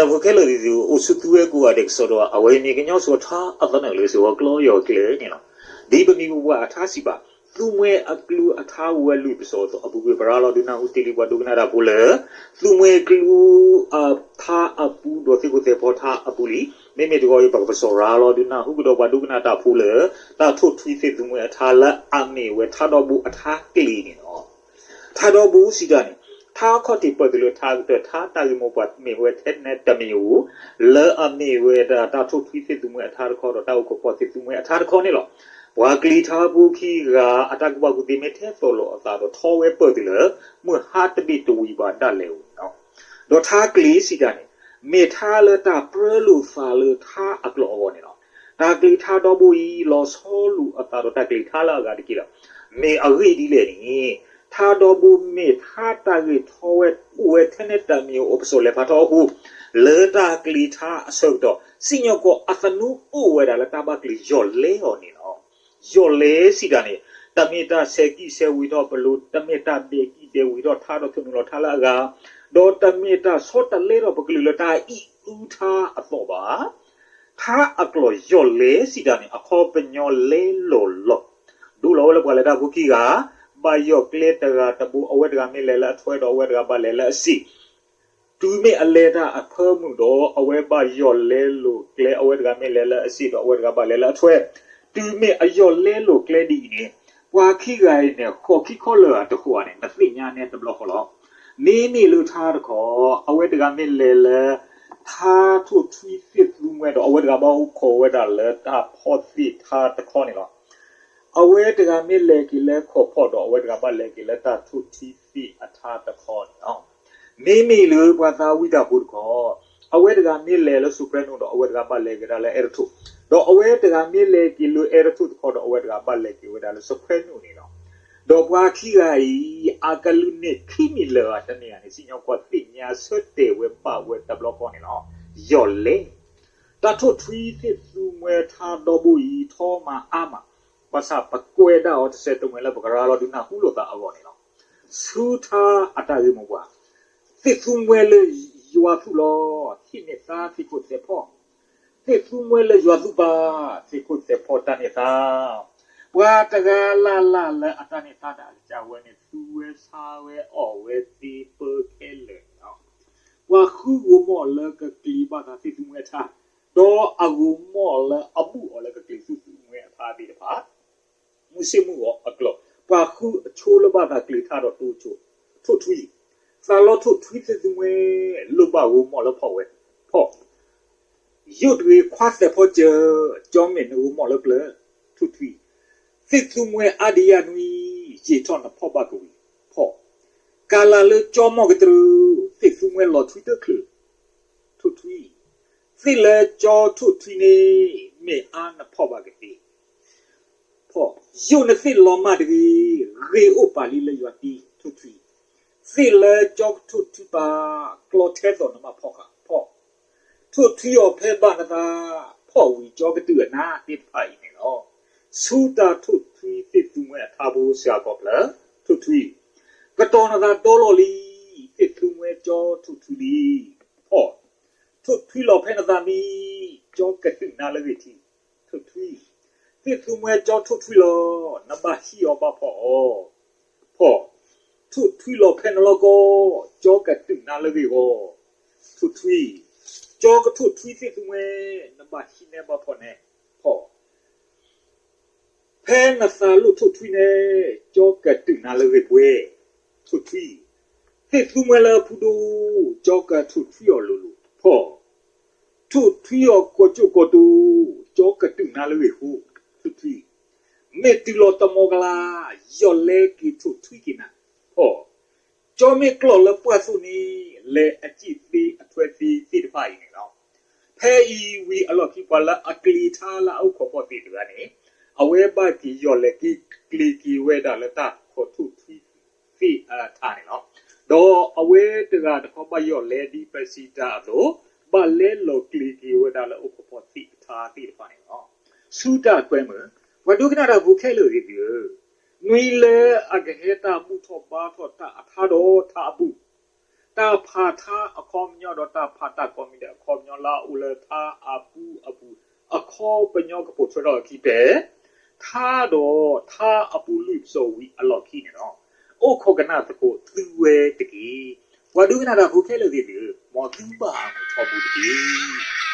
ဖိခဲလၢာ်သ့ၣ်သု အိၣ်ဆူၣ်သုဝဲကိးဂၤဒဲးကစီဒီး အဝဲမ့ၢ်ကညီစိၤထါအသနၢၣ်လၢ စ့ၢ်ကီးကျီယီၢ်ကျဲန့ၣ်လီၤ. ဒ်ပမံၤပပှၢ်အထါစံးဘၣ်, သူမှဲအကျိၤအထါဝဲလွံၢ်ပစီၣ်အသိး အပူၤကွံာ်ပရၤလီၤ ဒုးနၢ်ဟူတ့ၢ်လံပှၤဒိကနၣ်တၢ်ဖိလၢ သူမှဲကျိၤအထါအပူၤဒီးသ့ၣ်ခိၣ်သဲးဖီထါအပူၤလံ. မ့မ့ၢ်တဂီၤအံၤ ပကပစီၣ်ရၤလီၤ ဒုးနၢ်ဟူကဒီးပှၤဒိကနၣ်တၢ်ဖိလၢ တၢ်ထိၣ်ထွံသ့ၣ်သူမှဲအထါလၢအမ့ၢ်ဝဲထါဒီဘိအထါကျ့ၤန့ၣ်လီၤ. ထါဒီဘိစံးတၢ်န့ၣ် ထါအခီၣ်ထံးပၢၢ်တုၤလၢထါကတၢၢ် ထါတၢ်ဂ့ၢ်မိၢ်ပှၢ်မ့ၢ်ဝဲထဲနဲတမံၤဧိၤ လၢအမ့ၢ်ဝဲဒၣ်တၢ်ထိၣ်ထွံသ့ၣ်သူမှဲအထါတခီဒီး တၢ်အိၣ်ခိးဖီၣ်သ့ၣ်သူမှဲအထါတခီန့ၣ်လီၤ. ပှၤကျ့ၤထါဖိခံဂၤ အတၢ်ကူၣ်ဘၣ်ကူၣ်သ့မ့ၢ်ထဲသိၣ်လိာ်အသးဒီး ထီဝဲပၢၢ်တုၤလၢ မုၢ်ဟါတဘ့ၣ်တဝံၤဘၣ်ဒၣ်လဲာ်ဧိၤန့ၣ်လီၤ. ဒီးထါကျ့ၤစံးတၢ်န့ၣ် မ့ၢ်ထါလၢတၢ်ပြၢလိာ်သးလၢထါအကျိၤအဂီၢ်န့ၣ်လီၤ. တၢ်ကျ့ၤထါဒီဘိအံၤ လီၤဆီလိာ်အသးဒီးတၢ်ကျ့ၤထါလၢအဂၤတက့ၢ်လီၤ. မ့ၢ်အဂ့ၢ်ဒ်လဲၣ်န့ၣ် ထါဒီဘိမ့ၢ်ထါတၢ်ဂ့ၢ်ထီဝဲအိၣ်ဝဲထဲနဲတၢ်မံၤအအိၣ်ပစိာ်လဲၤဖးထီအဃိ လၢတၢ်ကျ့ၤထါအဆၢကတီၢ် စံၣ်ညီၣ်ကွီၢ်အသနူအိၣ်ဝဲဒၣ်လၢတၢ်ဘၣ်ကျ့ၤယီၢ်လဲအီၤန့ၣ်လီၤ. ယီၢ်လဲစံးတၢ်န့ၣ် တမ့ၢ်တၢ်ဆဲးကံၣ်ဆဲးဝံၤထီၣ်ပလိၤ, တမ့ၢ်တၢ်ဒဲးကံၣ်ဒဲးဝံၤထီၣ်ထါဒီးထၢနုာ်လီၤထါလၢအဂၤ, ဒီးတမ့ၢ်တၢ်ဆီတလဲထီၣ်ပကလုာ်လၢတၢ်အံၣ်အုထါအသိးဘၣ်. ထါအကျိၤယီၢ်လဲစံးတၢ်န့ၣ် အခီပညီလဲလိာ်လီၤ. ဒိလီၤဝဲလၢပှၤလဲၤတၢ်ဖိခံဂၤ ဘၣ်ယီၢ်ကျဲတဂၤတဘိ အဝဲတဂၤမ့ၢ်လဲၤလၢအထွဲဒီးအဝဲတဂၤဘၣ်လဲၤလၢအစ့ၣ် တုၤမ့ၢ်အလဲၤတၢ်အဖၢမုၢ်ဒီး အဝဲဘၣ်ယီၢ်လဲလိာ်ကျဲ အဝဲတဂၤမ့ၢ်လဲၤလၢအစ့ၣ်ဒီးအဝဲတဂၤဘၣ်လဲၤလၢအထွဲ, တုၤမ့ၢ်အယီၢ်လဲလိာ်ကျဲဒ်အံၤန့ၣ် ပှၤခံဂၤအံၤန့ၣ် ဃိးခံခီလၢာ်အတဃိးဧါန့ၣ် နသ့ၣ်ညါနဲတဘျီဃီလီၤ. မ့မ့ၢ်လၢထါတခီ အဝဲတဂၤမ့ၢ်လဲၤလၢ ထါထိၣ်ထွံသ့ၣ်သူမှဲဒီး အဝဲတဂၤဘၣ်အိၣ်ခိးဝဲဒၣ်လၢတၢ်ဖီၣ်သ့ၣ်ထါတခီန့ၣ်လီၤ. အဝဲတဂၤမ့ၢ်လဲၤက့ၤလၢခီၣ်ဖီၣ်ဒီး အဝဲတဂၤဘၣ်လဲၤက့ၤလၢတၢ်ထိၣ်ထွံသ့ၣ်အထါတခီန့ၣ်လီၤ. မ့မ့ၢ်လၢပှၤသးဝံၣ်တၢ်ဖိတခီ အဝဲတဂၤမ့ၢ်လဲၤလၢစိးဖှဲနိၣ်ဒီး အဝဲတဂၤဘၣ်လဲၤက့ၤဒၣ်လၢအဲရထိၣ်, ဒီးအဝဲတဂၤမ့ၢ်လဲၤက့ၤလၢအဲရထိၣ်တခီဒီး အဝဲတဂၤဘၣ်လဲၤက့ၤဝဲဒၣ်လၢစိးဖှဲနိၣ်န့ၣ်လီၤ. ဒီးပှၤခံဂၤအံၤ အကလုၢ်န့ၣ်ခံမံၤလၢာ်ဂၤတမ့ၢ်ဂၤန့ၣ် စံၣ်ညီၣ်ကွီၢ်သ့ၣ်ညါဆၢတဲာ်ဝဲဘၣ်ဝဲတဘျီဃီန့ၣ်လီၤ. ယီၢ်လဲ တၢ်ထိၣ်ထွံသ့ၣ်သူမှဲထါဒီဘိအံၤ ထီမၤအါမး, ဘၣ်ဆၣ်ပကွဲးဒၣ်အီၤတစဲးတမှဲၤလၢပကရၤလီၤဒုးနၢ်ဟူလိာ်သးအဂီၢ်န့ၣ်လီၤ. ဆူထါအတၢ်ဂ့ၢ်မိၢ်ပှၢ်, သ့ၣ်သူမှဲလၢယွၤသူၣ်လီၤ, ဟံၣ်န့ၢ်သါသ့ၣ်ခိၣ်သဲးဖီၣ်, သ့ၣ်သူမှဲလၢယွၤသူၣ်ပၢ်, သ့ၣ်ခိၣ်သဲးဖီၣ်တၢ်န့ၢ်သါ, ပှၤတဂၤလၢ်လၢ်လၢအတၢ်န့ၢ်သါတၢ်အကစၢ်ဝဲန့ၣ် သူဝဲဆါဝဲအီၣ်ဝဲသ့ပၢခဲလၢာ်န့ၣ်လီၤ. ပှၤဃုဂိၤမီၣ်လၢကကျံၤဘၣ်သးသ့ၣ်သူမှဲထါ, ဒီးအဂိၤမီၣ်လၢအဘူၣ်အီၤလၢကကျံၤသူၣ်သူမှဲအထါသ့ၣ်တဖၣ်, မုၢ်ဆ့ၣ်မုၢ်ဂီၤအကျိၤ, ပှၤဃုအဆိလၢဘၣ်သးကျံၤထါဒီးတိဆိ, ထိၣ်ထွံ, သးလီထိၣ်ထွံသ့ၣ်သူမှဲ, လိၣ်ဘၣ်ဂိၤမီၣ်လၢဖီၣ်ဝဲ, ဖီၣ် ယိၣ်တဂ့ၤခွါသဲးဖီစၢၤ, ကၠီမဲာ်နဂိၤမီၣ်လၢပျၢၤ, ထိၣ်ထွံ, သ့ၣ်သူမှဲအါဒံယၤနွံ, ယံာ်ထီၣ်နဖီၣ်ဘၣ်ကဝံၤ, ဖီၣ်, ကလၤလၢကၠီမီၣ်ကတြူၢ်, သ့ၣ်သူမှဲလီၤထွံတချုး, ထိၣ်ထွံ, သ့ၣ်လၢကၠီထိၣ်ထွံန့ၣ်, မ့ၢ်အါနဖီၣ်ဘၣ်ကသ့ ဖီၣ်, ယိၣ်နသ့ၣ်လီၤမၢ်တဂ့ၤ, ဂ့ၤအိၣ်ပာ်လံလၢယွၤတံ, ထိၣ်ထွံ, သ့ၣ်လၢကၠီကထိၣ်ထွံပာ်, ကျီထဲသိးနဘၣ်ဖီၣ်ဃာ်, ဖီၣ်, ထိၣ်ထွံအီၤဖဲဘၣ်နသး, ဖီၣ်ဝံၤကၠီကတုၢ်အနါသ့ၣ်တဖၣ်အံၤန့ၣ်လီၤ. ဆူတၢ်ထိၣ်ထွံသ့ၣ်သူမှဲအထါဖိစှၤကီၢ်ဖျၢၣ်, ထိၣ်ထွံ, ကတီၤနသးဒီလီၢ်လံ, သ့ၣ်သူမှဲကၠီထိၣ်ထွံလံ, ဖီၣ်, ထိၣ်ထွံလီၤဖဲနသးမံ, ကၠီကတုၢ်နါလၢဂ့ၢ်ထံ, ထိၣ်ထွံ, သ့ၣ်သူမှဲကၠီထိၣ်ထွံလီၤ, နဘၣ်ဟံးအီၤဘၣ်ဖီၣ်အီၤ, ဖီၣ်, ထိၣ်ထွံလီၤဖဲနလီၢ်ကီ, ကၠီကတုၢ်နါလၢဂ့ၢ်ဂီၤ, ထိၣ်ထွံ, ကၠီကထိၣ်ထွံသ့ၣ်သူမှဲ, နဘၣ်ဟံးနဲဘၣ်ဖီၣ်နဲ, ဖီၣ် ဖဲနသးလိၣ်ထိၣ်ထွံန့ၣ်, ကၠီကတုၢ်နါလၢဂ့ၢ်ဘှဲ, ထိၣ်ထွံ, သ့ၣ်သူမှဲလၢအဖုဒိၣ်, ကၠီကထိၣ်ထွံအီၤလိၤလိၤ, ဖီၣ်, ထိၣ်ထွံအီၤကီၢ်ကၠိၣ်ကီၢ်တိၤ, ကၠီကတုၢ်နါလၢဂ့ၢ်ဃိ, ထိၣ်ထွံ, မ့ၢ်တုၤလီၤတမီၤကလး, ယီၢ်လဲက့ၤထိၣ်ထွံက့ၤနၤ, ဖီၣ် ကၠီမ့ၢ်ကျီၢ်လၢပှၢ်သိၣ်န့ၣ်, လဲၤအစ့ၣ်သ့အထွဲသ့သ့ၣ်တဖၣ်အံၤန့ၣ်လီၤ. ဖဲအံၤဝံၤအလီၢ်ခံ ပှၤလၢအကျ့ၤထါလၢအအိၣ်ခိးဖီၣ်သ့ၣ်တဂၤန့ၣ်, အဝဲဘၣ်က့ၤယီၢ်လဲၤက့ၤကျ့ၤက့ၤဝဲဒၣ်လၢတၢ်ထိၣ်ထွံသ့ၣ်အထါန့ၣ်လီၤ. ဒီးအဝဲတဂၤတခီဘၣ်ယီၢ်လဲဒ်ပစံးတၢ်အသိး, ဘၣ်လဲလီၤကျ့ၤက့ၤဝဲဒၣ်လၢအိၣ်ခိးဖီၣ်သ့ၣ်အထါသ့ၣ်တဖၣ်န့ၣ်လီၤ. ဆူတၢ်ကွဲမုာ်, ပှၤဒိကနၣ်တၢ်ဖိခဲလၢာ်သ့ၣ်သုဧၢ, နွံလၢအကဟဲတၢ်ဘူၣ်ထီၣ်ဘါထီၣ်တၢ်အထါဒီးထါအဘူၣ်, တၢ်ဖးထါအခီပညီဒီးတၢ်ဖးတၢ်ကိးမံၤဒဲးအခီပညီလၢအအိၣ်လၢထါအပူၤအပူၤ အခီပညီကပိာ်ထွဲထီၣ်အခံဖဲ ထါဒီးထါအပူၤလွံၢ်ပစီၣ်ဝံၤအလီၢ်ခံန့ၣ်လီၤ. အိၣ်ခိးကနၣ်သကိးသုဝဲတက့ၢ်. ပှၤဒိကနၣ်တၢ်ဖိခဲလၢာ်သ့ၣ်သုဧၢ, မ်သုဘၣ်အမုာ်ထီဘိတက့ၢ်.